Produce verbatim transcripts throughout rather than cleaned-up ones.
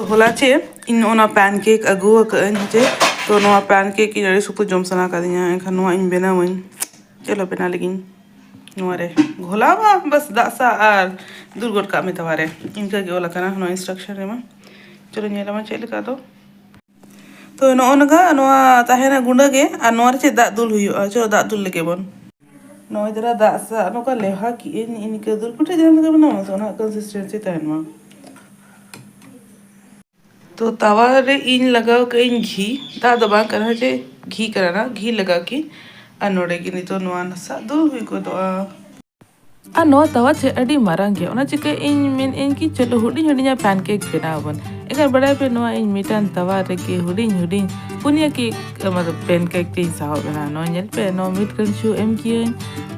ᱦᱚᱞᱟ ᱪᱮ ᱤᱧ ᱱᱚᱜᱼᱚ ᱱᱚᱣᱟ ᱯᱮᱱ ᱠᱮᱠ ᱟᱹᱜᱩ ᱟᱠᱟᱫᱟᱹᱧ ᱦᱮᱸᱪᱮ᱾ ᱛᱚ ᱱᱚᱣᱟ ᱯᱮᱱ ᱠᱮᱠ ᱤᱧ ᱟᱹᱰᱤ ᱥᱚᱠᱛᱚ ᱡᱚᱢ ᱥᱟᱱᱟ ᱠᱟᱫᱤᱧᱟ, ᱮᱱᱠᱷᱟᱱ ᱱᱚᱣᱟ ᱤᱧ ᱵᱮᱱᱟᱣᱟᱹᱧ᱾ ᱪᱚᱞᱚ ᱵᱮᱱᱟᱣ ᱞᱮᱜᱤᱧ᱾ ᱱᱚᱣᱟ ᱨᱮ ᱜᱷᱚᱞᱟᱣ ᱢᱟ ᱵᱟᱥ ᱫᱟᱜ ᱥᱟᱜ ᱟᱨ ᱫᱩᱞ ᱜᱚᱫ ᱠᱟᱜ ᱢᱮ ᱛᱟᱣᱟ ᱨᱮ, ᱤᱱᱠᱟᱹ ᱜᱮ ᱚᱞ ᱟᱠᱟᱱᱟ ᱱᱚᱣᱟ ᱤᱱᱥᱴᱨᱟᱠᱥᱚᱱ ᱨᱮᱢᱟ᱾ ᱪᱚᱞᱚ ᱧᱮᱞ ᱟᱵᱚᱱ ᱪᱮᱫ ᱞᱮᱠᱟ ᱫᱚ᱾ ᱛᱚ ᱱᱚᱜᱼᱚ ᱱᱚᱝᱠᱟ ᱱᱚᱣᱟ ᱛᱟᱦᱮᱱᱟ ᱜᱩᱸᱰᱟᱹ ᱜᱮ, ᱟᱨ ᱱᱚᱣᱟ ᱨᱮ ᱪᱮᱫ ᱫᱟᱜ ᱫᱩᱞ ᱦᱩᱭᱩᱜᱼᱟ? ᱪᱚᱞᱚ ᱫᱟᱜ ᱫᱩᱞ ᱞᱮᱜᱮ ᱵᱚᱱ᱾ ᱱᱚᱜᱼᱚᱭ ᱫᱟᱨᱟ ᱫᱟᱜ ᱥᱟᱜ ᱱᱚᱝᱠᱟ ᱞᱮᱣᱦᱟ ᱠᱮᱜᱼᱟᱹᱧ, ᱤᱱᱠᱟᱹ ᱫᱩᱞ ᱯᱤᱴᱷᱟᱹ ᱡᱟᱦᱟᱸ ᱞᱮᱠᱟ ᱵᱮᱱᱟᱣᱟ ᱥᱮ ᱚᱱᱟ ᱠᱚᱱᱥᱤᱥᱴᱮᱱᱥᱤ ᱛᱟᱦᱮᱱ ᱢᱟ᱾ ᱛᱚ ᱛᱟᱣᱟ ᱨᱮ ᱤᱧ ᱞᱟᱜᱟᱣ ᱠᱟᱜ ᱟᱹᱧ ᱜᱷᱤ, ᱫᱟᱜ ᱫᱚ ᱵᱟᱝ ᱠᱟᱱᱟ ᱡᱮ ᱜᱷᱤ ᱠᱟᱱᱟ, ᱜᱷᱤ ᱞᱟᱜᱟᱣ ᱠᱤ᱾ ᱟᱨ ᱱᱚᱰᱮ ᱜᱮ ᱱᱤᱛᱚᱜ ᱱᱚᱣᱟ ᱱᱟᱥᱟᱜ ᱫᱩᱞ ᱦᱩᱭ ᱜᱚᱫᱚᱜᱼᱟ᱾ ᱟᱨ ᱱᱚᱣᱟ ᱛᱟᱣᱟ ᱪᱮ ᱟᱹᱰᱤ ᱢᱟᱨᱟᱝ ᱜᱮᱭᱟ, ᱚᱱᱟ ᱪᱤᱠᱟᱹ ᱤᱧ ᱢᱮᱱ ᱟᱹᱧ ᱠᱤ ᱪᱚᱞᱚ ᱦᱩᱰᱤᱧ ᱦᱩᱰᱤᱧᱟᱜ ᱯᱮᱱ ᱠᱮᱠ ᱵᱮᱱᱟᱣ ᱟᱵᱚᱱ᱾ ᱮᱱᱠᱷᱟᱱ ᱵᱟᱲᱟᱭ ᱯᱮ ᱱᱚᱣᱟ ᱤᱧ ᱢᱤᱫᱴᱟᱝ ᱛᱟᱣᱟ ᱨᱮᱜᱮ ᱦᱩᱰᱤᱧ ᱦᱩᱰᱤᱧ ᱯᱩᱱᱭᱟᱹ ᱠᱮᱠ, ᱢᱚᱛᱞᱚᱵ ᱯᱮᱱ ᱠᱮᱠ ᱛᱮᱧ ᱥᱟᱦᱚᱵ ᱮᱱᱟ᱾ ᱱᱚᱣᱟ ᱧᱮᱞ ᱯᱮ, ᱱᱚᱣᱟ ᱢᱤᱫ ᱠᱟᱹᱲᱪᱷᱩ ᱮᱢ ᱠᱤᱭᱟᱹᱧ,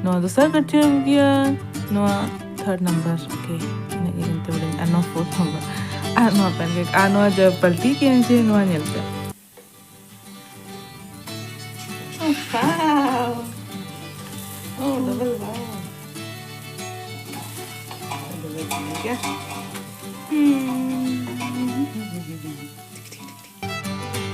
ᱱᱚᱣᱟ ᱫᱚᱥᱟᱨ ᱠᱟᱹᱲᱪᱷᱩ ᱮᱢ ᱠᱤᱭᱟᱹᱧ, ᱱᱚᱣᱟ ᱛᱷᱟᱨᱰ ᱱᱟᱢᱵᱟᱨ, ᱳᱠᱮ, ᱤᱱᱟᱹᱜ ᱜᱮ ᱧᱮᱞ ᱛᱮ ᱦᱩᱰᱤᱧ, ᱟᱨ ᱱᱚᱣᱟ ᱯᱷᱳᱨᱛᱷ ᱱᱟᱢᱵᱟᱨ, ᱟᱨ ᱱᱚᱣᱟ ᱯᱮᱱ ᱠᱮᱠ, ᱟᱨ ᱱᱚᱣᱟ ᱡᱮ ᱯᱟᱞᱴᱤ ᱠᱤᱭᱟᱹᱧ ᱡᱮ ᱱᱚᱣᱟ ᱧᱮᱞ ᱯᱮ᱾ Wow! Oh, double wow! Double wow. Hmm.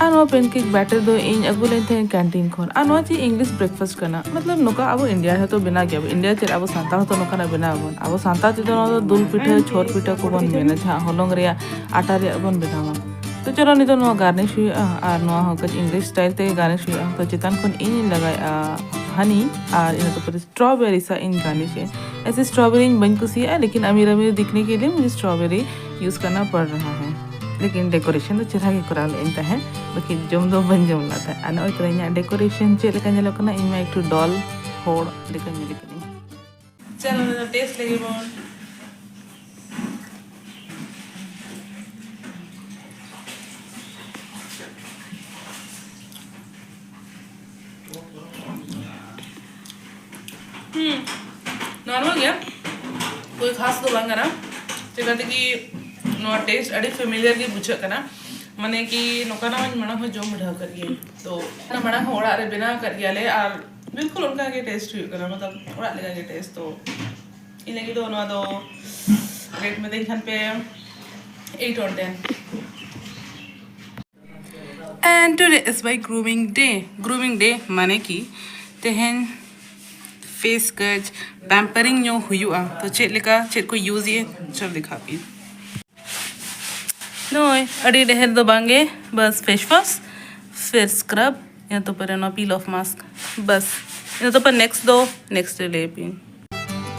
ᱟᱨ ᱱᱚᱣᱟ ᱯᱮᱱ ᱠᱮᱠ ᱵᱮᱴᱟᱨ ᱫᱚ ᱤᱧ ᱟᱹᱜᱩ ᱞᱮᱱ ᱛᱟᱦᱮᱸᱫ ᱠᱮᱱᱴᱤᱱ ᱠᱷᱚᱱ᱾ ᱟᱨ ᱱᱚᱣᱟ ᱪᱮᱫ ᱤᱝᱞᱤᱥ ᱵᱨᱮᱠᱯᱷᱟᱥᱴ ᱠᱟᱱᱟ? ᱢᱚᱛᱞᱚᱵ ᱱᱚᱝᱠᱟ ᱟᱵᱚ ᱤᱱᱰᱤᱭᱟ ᱨᱮᱦᱚᱸ ᱛᱚ ᱵᱮᱱᱟᱣ ᱜᱮᱭᱟ ᱵᱚ᱾ ᱤᱱᱰᱤᱭᱟ ᱪᱮᱫ ᱟᱵᱚ ᱥᱟᱱᱛᱟᱲ ᱦᱚᱸᱛᱚ ᱱᱚᱝᱠᱟᱱᱟᱜ ᱵᱮᱱᱟᱣ ᱟᱵᱚᱱ᱾ ᱟᱵᱚ ᱥᱟᱱᱛᱟᱲ ᱛᱮᱫᱚ ᱱᱚᱣᱟ ᱫᱚ ᱫᱩᱞ ᱯᱤᱴᱷᱟᱹ, ᱪᱷᱚᱨ ᱯᱤᱴᱷᱟᱹ ᱠᱚᱵᱚᱱ ᱢᱮᱱᱟ, ᱡᱟᱦᱟᱸ ᱦᱚᱞᱚᱝ ᱨᱮᱭᱟᱜ ᱟᱴᱟ ᱨᱮᱭᱟᱜ ᱵᱚᱱ ᱵᱮᱱᱟᱣᱟ᱾ ᱛᱚ ᱪᱚᱞᱚ ᱱᱤᱛᱚᱜ ᱱᱚᱣᱟ ᱜᱟᱨᱱᱤᱥ ᱦᱩᱭᱩᱜᱼᱟ, ᱟᱨ ᱱᱚᱣᱟ ᱦᱚᱸ ᱠᱟᱹᱡ ᱤᱝᱞᱤᱥ ᱥᱴᱟᱭᱤᱞ ᱛᱮᱜᱮ ᱜᱟᱨᱱᱤᱥ ᱦᱩᱭᱩᱜᱼᱟ᱾ ᱛᱚ ᱪᱮᱛᱟᱱ ᱠᱷᱚᱱ ᱤᱧ ᱞᱟᱜᱟᱭᱮᱜᱼᱟ ᱦᱟᱱᱤ, ᱟᱨ ᱤᱱᱟᱹ ᱛᱟᱨᱯᱚᱨᱮ ᱥᱴᱨᱚᱵᱮᱨᱤ ᱥᱟᱶ ᱤᱧ ᱜᱟᱨᱱᱤᱥ ᱮᱫ᱾ ऐसे स्ट्रॉबेरी ᱤᱧ ᱵᱟᱹᱧ ᱠᱩᱥᱤᱭᱟᱜᱼᱟ, लेकिन अमीर अमीर दिखने के लिए मुझे स्ट्रॉबेरी यूज़ करना पड़ रहा है। लेकिन डेकोरेशन ᱫᱚ ᱪᱮᱦᱨᱟ ᱜᱮ ᱠᱚᱨᱟᱣ ᱞᱮᱫ ᱟᱹᱧ ᱛᱟᱦᱮᱸᱫ, ᱵᱟᱹᱠᱤ ᱡᱚᱢ ᱫᱚ ᱵᱟᱹᱧ ᱡᱚᱢ ᱞᱮᱫ ᱛᱟᱦᱮᱸᱫ᱾ ᱟᱨ ᱱᱚᱜᱼᱚᱭ ᱛᱚᱨᱟ ᱤᱧᱟᱹᱜ ᱰᱮᱠᱳᱨᱮᱥᱚᱱ ᱪᱮᱫ ᱞᱮᱠᱟ ᱧᱮᱞᱚᱜ ᱠᱟᱱᱟ, ᱤᱧ ᱢᱟ ᱮᱠᱴᱩ ᱰᱚᱞ ᱦᱚᱲ ᱞᱮᱠᱟᱧ ᱧᱮᱞᱚᱜ ᱠᱟᱱᱟ᱾ ᱪᱚᱞᱚ, ᱱᱤᱛᱚᱜ ᱴᱮᱥᱴ ᱞᱮᱜᱮ ᱵᱚᱱ᱾ ᱦᱩᱸ, ᱱᱚᱨᱢᱟᱞ ᱜᱮᱭᱟ, ᱠᱳᱭ ᱠᱷᱟᱥ ᱫᱚ ᱵᱟᱝ ᱠᱟᱱᱟ᱾ ᱪᱤᱠᱟᱹᱛᱮ ᱠᱤ ᱱᱚᱣᱟ ᱴᱮᱥᱴ ᱟᱹᱰᱤ ᱯᱷᱮᱢᱤᱞᱤᱭᱟᱨ ᱜᱮ ᱵᱩᱡᱷᱟᱹᱜ ᱠᱟᱱᱟ, ᱢᱟᱱᱮ ᱠᱤ ᱱᱚᱝᱠᱟᱱᱟᱜ ᱢᱟᱲᱟᱝ ᱦᱚᱸ ᱡᱚᱢ ᱵᱤᱰᱟᱹᱣ ᱟᱠᱟᱫ ᱜᱤᱭᱟᱹᱧ᱾ ᱛᱚ ᱚᱱᱟ ᱢᱟᱲᱟᱝ ᱦᱚᱸ ᱚᱲᱟᱜ ᱨᱮ ᱵᱮᱱᱟᱣ ᱟᱠᱟᱫ ᱜᱮᱭᱟᱞᱮ, ᱟᱨ ᱵᱤᱞᱠᱩᱞ ᱚᱱᱠᱟ ᱜᱮ ᱴᱮᱥᱴ ᱦᱩᱭᱩᱜ ᱠᱟᱱᱟ, ᱢᱚᱛᱞᱚᱵ ᱚᱲᱟᱜ ᱞᱮᱠᱟ ᱜᱮ ᱴᱮᱥᱴ᱾ ᱛᱚ ᱤᱧ ᱞᱟᱹᱜᱤᱫ ᱫᱚ ᱱᱚᱣᱟ ᱫᱚ ᱨᱮᱴ ᱢᱤᱛᱟᱹᱧ ᱠᱷᱟᱱ ᱯᱮ eight on ten᱾ And today is my grooming day. Grooming day ᱢᱟᱱᱮ ᱠᱤ ᱛᱮᱦᱮᱧ face ᱠᱟᱡᱽ pampering ᱧᱚᱜ ᱦᱩᱭᱩᱜᱼᱟ᱾ ᱛᱚ ᱪᱮᱫ ᱞᱮᱠᱟ ᱪᱮᱫ ᱠᱚ use ᱤᱭᱟᱹ ᱪᱚᱞ ᱫᱮᱠᱷᱟᱣ ᱯᱮ᱾ ᱱᱚᱜᱼᱚᱭ ᱟᱹᱰᱤ ᱰᱷᱮᱨ ᱫᱚ ᱵᱟᱝᱜᱮ, ᱵᱟᱥ face wash, face scrub, ᱤᱱᱟᱹ ᱛᱟᱨᱯᱚᱨᱮ ᱱᱚᱣᱟ peel off mask, ᱵᱟᱥ᱾ ᱤᱱᱟᱹ ᱛᱟᱨᱯᱚᱨ next ᱫᱚ next ᱨᱮ ᱞᱟᱹᱭ ᱟᱯᱮᱭᱟᱹᱧ᱾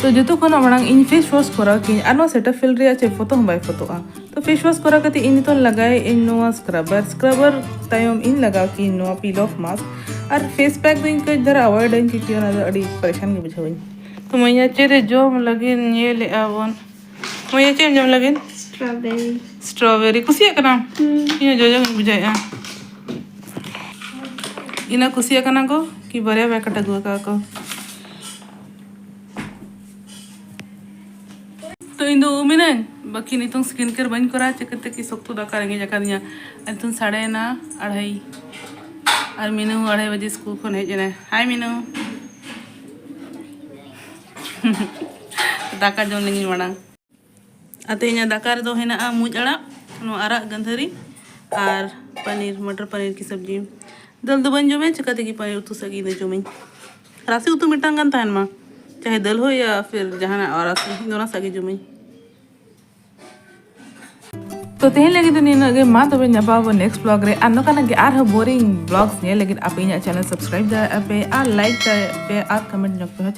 ᱛᱚ ᱡᱚᱛᱚ ᱠᱷᱚᱱᱟᱜ ᱢᱟᱲᱟᱝ ᱤᱧ face wash ᱠᱚᱨᱟᱣ ᱠᱤᱧ, ᱟᱨ ᱱᱚᱣᱟ Cetaphil ᱨᱮᱭᱟᱜ ᱪᱮᱫ ᱯᱷᱚᱛᱚ ᱦᱚᱸ ᱵᱟᱭ ᱯᱷᱚᱛᱚᱜᱼᱟ᱾ ᱛᱚ face wash ᱠᱚᱨᱟᱣ ᱠᱟᱛᱮ ᱤᱧ ᱱᱤᱛᱚᱝ ᱞᱟᱜᱟᱭᱮᱫ ᱟᱹᱧ ᱱᱚᱣᱟ scrubber᱾ Scrubber ᱛᱟᱭᱚᱢ ᱤᱧ ᱞᱟᱜᱟᱣ ᱠᱤᱧ ᱱᱚᱣᱟ peel off mask᱾ ᱟᱨ face pack ᱫᱚ ᱤᱧ ᱠᱟᱹᱡ ᱫᱷᱟᱨᱟ avoid ᱟᱹᱧ, ᱠᱤᱭᱩᱠᱤ ᱚᱱᱟ ᱫᱚ ᱟᱹᱰᱤ ᱯᱟᱨᱮᱥᱟᱱ ᱜᱮ ᱵᱩᱡᱷᱟᱹᱣᱟᱹᱧ᱾ ᱛᱚ ᱢᱟᱹᱭᱟ ᱪᱮᱫ ᱨᱮ ᱡᱚᱢ ᱞᱟᱹᱜᱤᱫ ᱧᱮᱞᱮᱫᱼᱟ ᱵᱚᱱ? ᱢᱟᱹᱭᱟ ᱪᱮᱫ ᱮᱢ ᱡᱚᱢ ᱞᱟᱹᱜᱤᱫ? Strawberry᱾ Strawberry ᱠᱩᱥᱤᱭᱟᱜ ᱠᱟᱱᱟᱢ? ᱦᱩᱸ᱾ ᱤᱧ ᱦᱚᱸ ᱡᱚᱡᱚ ᱜᱤᱧ ᱵᱩᱡᱷᱟᱹᱣᱮᱫᱼᱟ᱾ ᱤᱱᱟᱹ ᱠᱩᱥᱤᱭᱟᱜ ᱠᱟᱱᱟ ᱠᱚ ᱠᱤ ᱵᱟᱨᱭᱟ packet ᱟᱹᱜᱩ ᱟᱠᱟᱫ ᱠᱚ᱾ ᱛᱚ ᱤᱧ ᱫᱚ ᱩᱢ ᱮᱱᱟᱹᱧ, ᱵᱟᱹᱠᱤ ᱱᱤᱛᱚᱝ skin care ᱵᱟᱹᱧ ᱠᱚᱨᱟᱣᱟ, ᱪᱤᱠᱟᱹᱛᱮ ᱠᱤ ᱥᱚᱠᱛᱚ ᱫᱟᱠᱟ ᱨᱮᱸᱜᱮᱡ ᱟᱠᱟᱫᱤᱧᱟ᱾ ᱟᱨ ᱱᱤᱛᱚᱝ ᱥᱟᱰᱮᱭᱮᱱᱟ ᱟᱲᱟᱭ, ᱟᱨ ᱢᱤᱱᱩ ᱦᱚᱸ ᱟᱲᱟᱭ ᱵᱟᱡᱮ ᱥᱠᱩᱞ ᱠᱷᱚᱱ ᱦᱮᱡ ᱮᱱᱟᱭ᱾ Hi ᱢᱤᱱᱩ᱾ ᱫᱟᱠᱟ ᱡᱚᱢ ᱞᱟᱹᱜᱤᱫ ᱢᱟᱲᱟᱝ᱾ ᱟᱨ ᱛᱮᱦᱮᱧᱟᱜ ᱫᱟᱠᱟ ᱨᱮᱫᱚ ᱦᱮᱱᱟᱜᱼᱟ ᱢᱩᱡ ᱟᱲᱟᱜ, ᱱᱚᱣᱟ ᱟᱨᱟᱜ ᱜᱟᱹᱫᱷᱟᱹᱨᱤ, ᱟᱨ ᱯᱟᱱᱤᱨ, ᱢᱚᱴᱚᱨ ᱯᱟᱱᱤᱨ ᱠᱤ ᱥᱚᱵᱽᱡᱤ᱾ ᱫᱟᱹᱞ ᱫᱚ ᱵᱟᱹᱧ ᱡᱚᱢᱟ, ᱪᱤᱠᱟᱹ ᱛᱮᱜᱮ ᱯᱟᱱᱤᱨ ᱩᱛᱩ ᱥᱟᱜ ᱜᱮ ᱤᱧ ᱫᱚ ᱡᱚᱢᱟᱹᱧ᱾ ᱨᱟᱥᱮ ᱩᱛᱩ ᱢᱤᱫᱴᱟᱝ ᱜᱟᱱ ᱛᱟᱦᱮᱱ ᱢᱟ, ᱪᱟᱦᱮ ᱫᱟᱹᱞ ᱦᱩᱭ ᱭᱟ ᱯᱷᱤᱨ ᱡᱟᱦᱟᱱᱟᱜ ᱨᱟᱥᱮ, ᱤᱧ ᱫᱚ ᱚᱱᱟ ᱥᱟᱜ ᱜᱮ ᱡᱚᱢᱟᱹᱧ᱾ ᱛᱚ ᱛᱮᱦᱮᱧ ᱞᱟᱹᱜᱤᱫ ᱫᱚ ᱱᱤᱱᱟᱹᱜ ᱜᱮ᱾ ᱢᱟ ᱛᱚᱵᱮ ᱧᱟᱯᱟᱢ ᱟᱵᱚ next vlog ᱨᱮ᱾ ᱟᱨ ᱱᱚᱝᱠᱟᱱᱟᱜ ᱜᱮ ᱟᱨᱦᱚᱸ boring vlogs ᱧᱮᱞ ᱞᱟᱹᱜᱤᱫ ᱟᱯᱮ ᱤᱧᱟᱹᱜ channel subscribe ᱫᱟᱲᱮᱭᱟᱜᱼᱟ ᱯᱮ, ᱟᱨ like ᱫᱟᱲᱮᱭᱟᱜᱼᱟ ᱯᱮ, ᱟᱨ comment ᱧᱚᱜ ᱯᱮ, ᱦᱮᱸ ᱪᱮ?